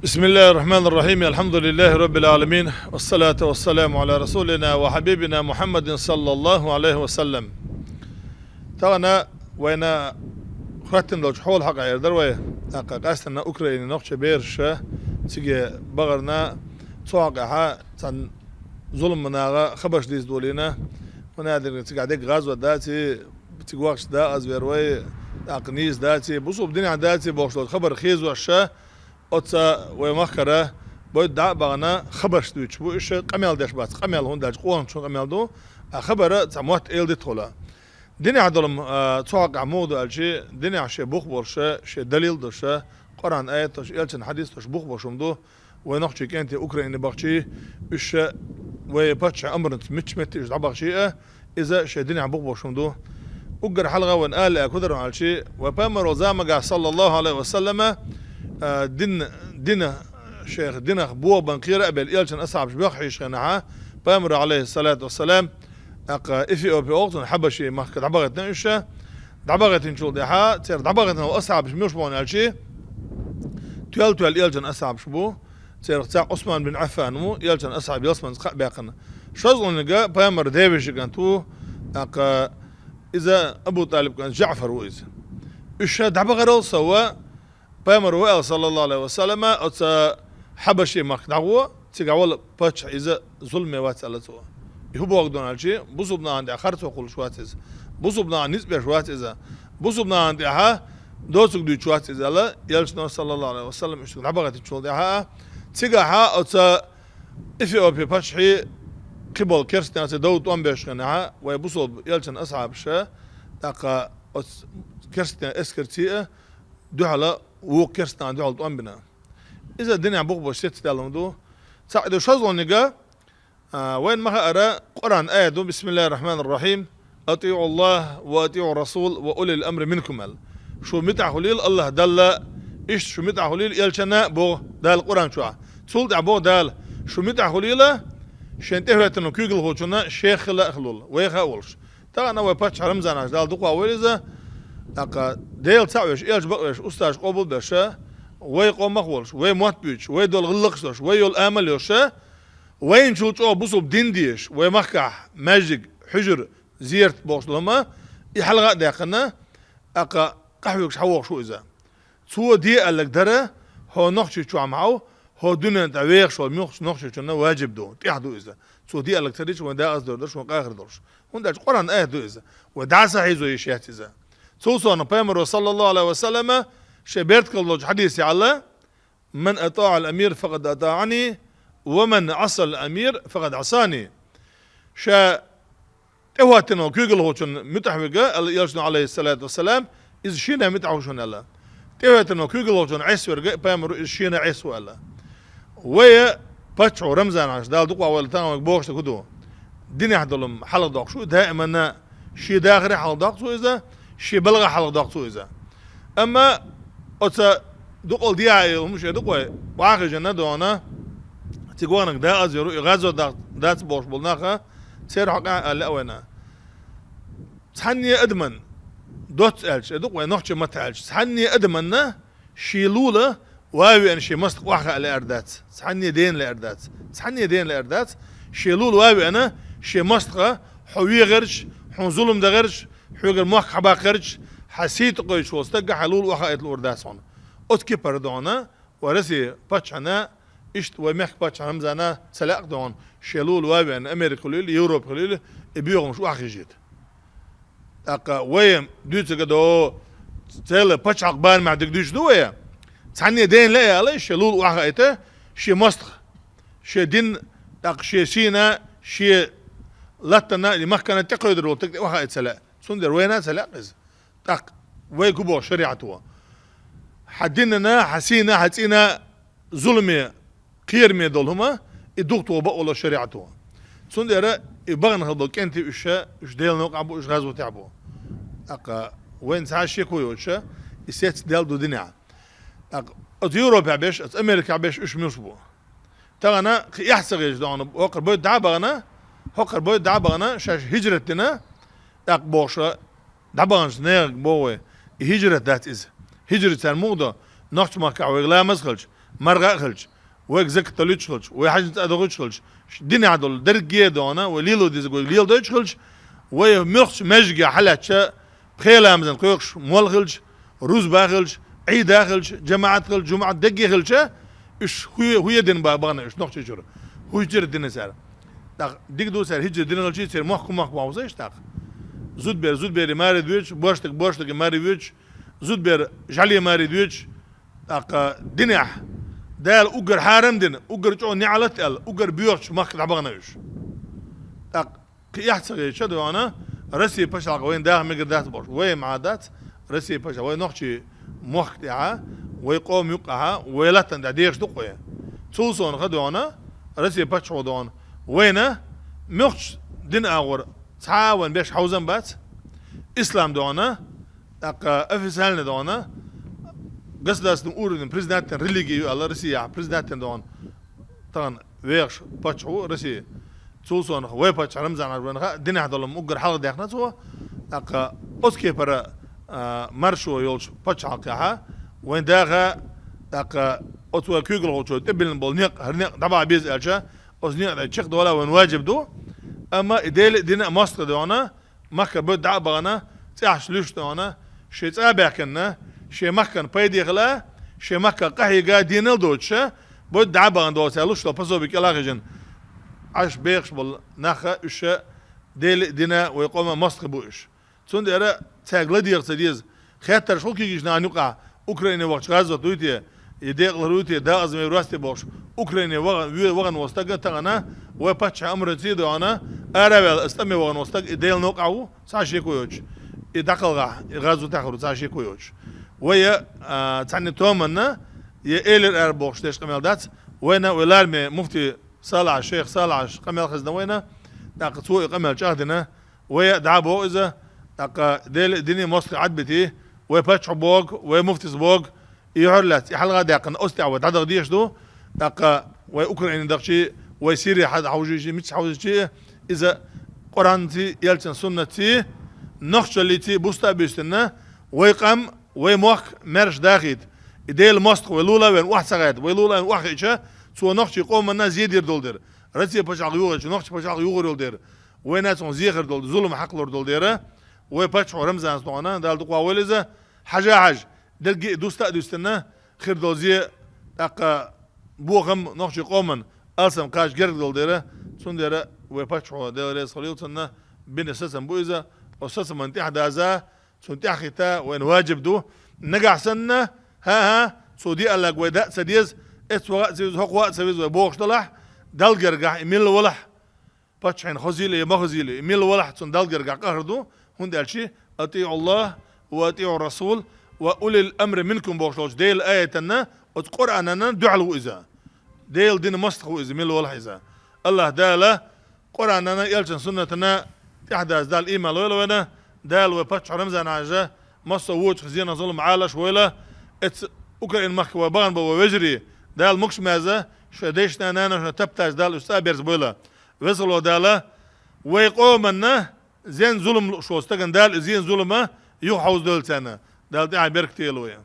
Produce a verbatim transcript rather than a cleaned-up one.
بسم الله الرحمن الرحيم. الحمد لله رب العالمين. والصلاة والسلام على رسولنا وحبيبنا محمد صلى الله عليه وسلم. Тахана вайна хаттам долчу хьол хьакъа эр дар вай. Акъа къаьстина Украина нохча бераша циге багӀарна цу хьакъехьа цхьана зулам наха хабарш дийца долийна. Ванадирга цига дегга гӀазот даци, цига вахча да аз вер вай, акъа нийса даци, бусулба динехь даци бохуш долу хабар хезоша, оца вай махкара бойда дӀа а бахана хабарш дуьйцуш бу, иша къамел деш бац, къамел хӀунда аьлча къонахчун къамел ду, а хабара цхьа мотт эладитахула. Динехь долу, а, цу хьакъехь муха ду аьлчи, динехь шен бух болуша, шен далил доша, Къуръан аятоша, элчан хьадисоша бух болуш хӀума ду, вай нохчий кӀентий Украине бахчий, уьш ша вай паччахьан амранца мичча метте уьш дӀабахчий а, иза шен динехь бух болуш хӀума ду. Уггар хьалха вайн ала а кударан аьлчи, вай пайхамаро замагахь, саллаллаху алейхи ва саллама, а, дин, дина, шех динах бобан кхера а бел элчан асхьабаш беххьийш хенахьа, пайхамаро, алейхиссалату вассалам, акъа Эфиопия оха цунна хьабаший махка дӀабахийтина уьш ша. ДӀабахийтинчул тӀаьхьа, церан дӀабахийтина асхьабаш муьш бохна аьлчи, тоьл-тоьл элчан асхьабаш бу. Церах цхьаъ Ӏусман бин Ӏаффан ву, элчан асхьаб ялсаманца кхаъ баьккхина. ШозлагӀниг пайхамар девеши кӀант ву, акъа иза Абу ТӀалиб кӀант ЖаӀфар ву иза. Уьш ша дӀабахарал сова, пайхамар ву аьлла, саллаллаху алейхи ва саллама, оца хьабаший махка дӀагӀо, цига вала паччахь иза зуламе вац аьлла цо. И хӀун боху ду аьлчи, бусулба нахана тӀехь харцо кхуллуш вац иза. Бусулба нахана ницкъ беш вац иза. Бусулба нахана тӀехьа доцург дуьйцуш вац иза аьлла, элчано, саллаллаху алейхи ва саллам, уьш цига дӀабахийтинчул тӀаьхьа, цигахьа оца Эфиопия паччахьий кхин болу керстанех цхьа дов тӀом беш хенахьа, вай бусулба элчан асхьабаша, тӀаккха оцу керстанех эскарций а дуьхьала вукху керстанех дуьхьала тӀом бина. Иза динехь бух болуш сецдаьлла хӀума ду. Цхьаъ ду шозлагӀнига, а, вайн ма хаара, Къуръан аят ду: «Бисмиллахир Рахманир Рахим. АтиӀу Аллах ва атиӀу Расул ва улил амри минкум», аьлла. Шу муьтӀахь хуьлийла Аллах Далла, иштта шу муьтӀахь хуьлийла элчана боху Дала Къуръан чохь. Цул тӀаьхьа боху Дала: «Шу муьтӀахь хуьлийла шен тӀехӀоьттина куьйгалхочунна шех хила а хилула, вайха а волуш». Тахана вай паччахь Рамзанаш Дала дукха войла иза, тӀаккха Дела цхьаъ веш, элча бакъвеш, устазаш къобал беш, вай къомах а волуш, вай мотт буьйцуш, вай долу гӀиллакхаш долуш, вай йолу амал йолуш, вайначул чӀогӀа бусулба дин дезаш, вай махкахь маьждиг, хьуьжар, зерат бохуш долу хӀума, и хьалха а даьккхина, тӀаккха къахьоьгуш хьан вохуш ву иза. Цо де аьлларг дара, хӀо нохчий чохь ма хьов, хӀо дуьнен тӀе вехаш волу муьлххачу нохчочунна важиб ду, тӀехь ду иза. Цо де аьлларг ца дича, вайн дакъаза дор дара, шуна къахар долуш. ХӀунда аьлча Къуръан аят ду иза. Вай дӀа а сан хьийзо йиш яц иза. Цул сорна пайхамаро, саллаллаху алейхи ва саллама, шен бертахь долчу хьадисе аьлла: «Ман атаӀал амир факъад атаӀани, ва ман Ӏасал амир факъад Ӏасани». Ша тӀехӀоттина волу куьйгалхочунна муьтӀахь верг, аьлла элчано, алейхиссалату вассалам, иза шена муьтӀахь ву шуна аьлла. ТӀехӀоьттина волу куьйгалхочунна Ӏеса верг, пайхамаро, иза шена Ӏеса ву аьлла. Вай паччахьо Рамзанаш Дала дукха войла тахана вайга бохуш дерг хӀун ду? Динехь долу хӀума хьалха доккхуш ву, даиманна шен дахаре хьалха доккху цо иза, шен балгӀа хьалха доккху цо иза. Амма оца дукъал дехьа йолу хӀума шен дукъой, вахийжина дона, цига ваханарг дакъаза йолу, и гӀазот дац бохуш болу наха, церан хьокъехь а аьлла а вайна. Цхьанне адаман, доцца аьлча, дукъой нохча матта аьлча, цхьанне адаманна шен лула ван веана шен мостагӀа охьахаа лаьар дац, цхьанне дена лаьар дац, цхьанне дена лаьар дац, шен лула ван веана шен мостагӀа, хьо вегӀарч, хьуна зулам дагӀарч, хьоьгара мохк хьабаккхарч, хьан сий тӀекхойчу волу стагга хьан лула охьахаийта луур дац хьуна. Оцу кепара дона, вай Россия паччахьна, иштта вай мехка паччахь Рамзана ца лаьа дона, шен лула ван веана Америка хуьлийла, Европа хуьлийла, и боьхамаш охьахийжийта. ТӀаккха вай дуьйцург до, церан пачхьалкх барамехь дерг дуьйцуш ду вай. Цхьанне дена лаьа аьлла, шен лула охьахаийта, шен мостагӀа, шен дин, тӀаккха шен сийна, шен латтана, и махкана тӀекхуьйдур волу стаг тӀе охьахаийта ца лаьа. Цундела вайна а ца лаьа иза. ТӀаккха вай хӀун боху шариӀато? Хьан динана, хьан сийна, хьан цӀийна зуламе, кхераме долу хӀума, и духтуха бакъволу шариӀато. Цундела и бахана хила долу кӀентий уьш, уьш Делан новкъахь бу, уьш гӀазотехь бу. ТӀаккха вайна цхьа а шеко йоцуша, и сецдаьлла ду динехь. ТӀаккха оцу Европехь беш, оцу Америкехь беш уьш муьлш бу? Тахана кхин эхь ца хилча дона, хӀокхара бойда дӀа а бахана, хӀокхара бойда дӀа а бахана, шаьш хӀижрат дина, тӀаккха бохуша, дӀабаханчу нахе боху вай, и хӀижрат дац иза. ХӀижрат цара муха до, нохча махкахь вайга ламаз хилча, маргӀа а хилча, вайга закат далуьйтуш хилча, вай хьажцӀа а дохуьйтуш хилча, ш-, динехь долу дерриге а догӀана, вай лело дезарг вайга леладойтуш хилча, вай муьлххачу маьждиге хьалаьцча, пхеламазан кхойкхуш молла хилча, рузба хилча, Ӏийда хилча, жамаӀат хилча, жумӀат дегге хилча, уьш хӀу-, хӀун дина ба-, бахана уьш Нохчийчуьра? ХӀун чуьра дина цара? ТӀаккха дика ду цара хӀиджра дина хилчий, церан мохк хӀун мохк боху ца иштта тӀаккха? Зудбер зудбере маре доьдуш, бошдаг бошдаге маре воьдуш, зудбер жӀаьле маре доьдуш, тӀаккха динехь Дала уггар хьарам дина, уггар чӀогӀа неӀалт аьлла, уггар боьхачу махка дӀабахана уьш. ТӀаккха кхин эхь ца хеташ а догӀана, Россия пачхьалкх вайна даха мегар дац бохуш, вай ма дац, Россия пачхьалкх, вай нохчий мохк тӀехьа, вай къоман юккъехьа, вай латтана тӀехь дехаш ду-кх вай. Цул совнаха догӀана, Россия пачхьалкх догӀана, вайна муьлххачу дин агӀор цхьа а вайна беш хьовзам бац, ислам догӀана, тӀаккха официально догӀана, государственный уровень признательная религия ю аьлла, Россия признательно догӀана, тахана вехаш паччахь ву Россия. Цул совнаха вай паччахь Рамзан-Хьаьжа вайна хаьа, динехь долу ма уггар хьалха даьхна цо, тӀаккха оцу кепара, а, маршо йолчу пачхьалкхехьа вайн даха, тӀаккха оцу вай куьйгалхочо тӀебиллина болу некъ, хӀара некъ дӀабахьа беза аьлча, оцу некъа тӀе чекхдовла вайн ваджиб ду, амма и Делан а дина а мостагӀа догӀана, махкара бойда дӀа а бахана, цӀехьаш луьйш догӀана, шен цӀа а баьхкина, шен махкана пайде хила, шен махка къахьега денал доцуша, бойда дӀа а бахана долу цара луш долу пособи кӀела а хьежина, Ӏаш бехаш болу наха уьш Делан а дина вай къоман мостагӀий бу уьш. Цундела цаьрга ладегӀа ца деза. Хеттарш хӀу кегийчу нахана юкъахь, Украине вахча гӀазот дуй те, и декъалхар вуй те, дакъаза вай росте бохуш, Украине ваха-, ве-, вахана волу стаг а тахана, вай паччахьан амраций а догӀана, ара а ваьлла, аса тӀаме вахана волу стаг, и Делан новкъахь ву, цхьа шеко йоцуш. И дӀакхалхахь, и гӀазотехь хир ву, цхьа шеко йоцуш. Вай, а, цхьанна томанна, я элира ара бохуш деш къамел дац, вайна, вай лараме муфти Салахьа, шайх Салахьа къамел хезна вайна, тӀаккха цо и къамел чӀагӀдина, вай а дӀа а боху иза, тӀаккха Делан а дина а мостагӀий Ӏадбитий, вай паччахь боху, вай муфтис боху, и хьор лаьцна, и хьалха а даьккхина, оцу тӀехь вай дӀадаха дезаш ду, тӀаккха вай Украине дахчий, вай Сири хьа-, хьовжийчий, мича хьовзийчий, иза Къуръанций, элчан суннатций, нохчаллиций буста а буьстина, вай къам, вай мохк маьрша дахийта. И Делан мостагӀа вай лула а вен, охьа ца гӀайта, вай лула а вен охьахиъча, цо нохчий къоманна зе дийр долу дера. Россия пачхьалкх юхайчу, нохча пачхьалкх юхар йолу дера. Вайна цунах зе хир долу, зулам хьакхалур долу дера. Вай паччахьо Рамзанца догӀана, Дала дукха войла иза, хьажа а хьажа, дерриге а дуста а дуьстина, хир долу зе, тӀаккха бохам нохчий къоман алсам кхача герга долу дера, цундела вай паччахьо, Дела реза хуьлийла цунна, бина сацам бу иза, оцу сацаман тӀаьхьа даза, цунна тӀаьхьахӀитта вайна ваджиб ду. Нагахь санна, хӀа-хӀа, цо де аьлларг вай даа ца деза, эццахь ваха а ца веза, хӀокхо а ца веза вай бохуш далахь, Далла гергахь и милла валахь, паччахьна хозийла я ма хозийла, и милла валахь цунна Далла гергахь къахьар ду, хӀунда аьлча, «АтӀиӀу АллахӀ ва атӀиӀу Расул ва улил амри минкум» бохуш долчу Делан аятанна, оцу Къуръананна дуьхьал ву иза. Делан дина мостагӀа ву иза, милла валахь иза. АллахӀ Дала Къуръанана, элчан суннатана тӀаьхьадаза Дала ийман лойла вайна, Дала вай паччахь Рамзан-Хьаьжа, массо а вочух зенах зулам Ӏалаш войла, эцу Украин махка вай бахана бо вай вежарий, Дала мукш маза, шайн дайшна, наношна тапташ Дала уьш цӀа а берза бойла. Везало Дала, вай къоманна зен зулам лууш волу стагана Дала и зен зулама юха хьовзадойла царна. Дала тӀаьхьа беркате йойла вай.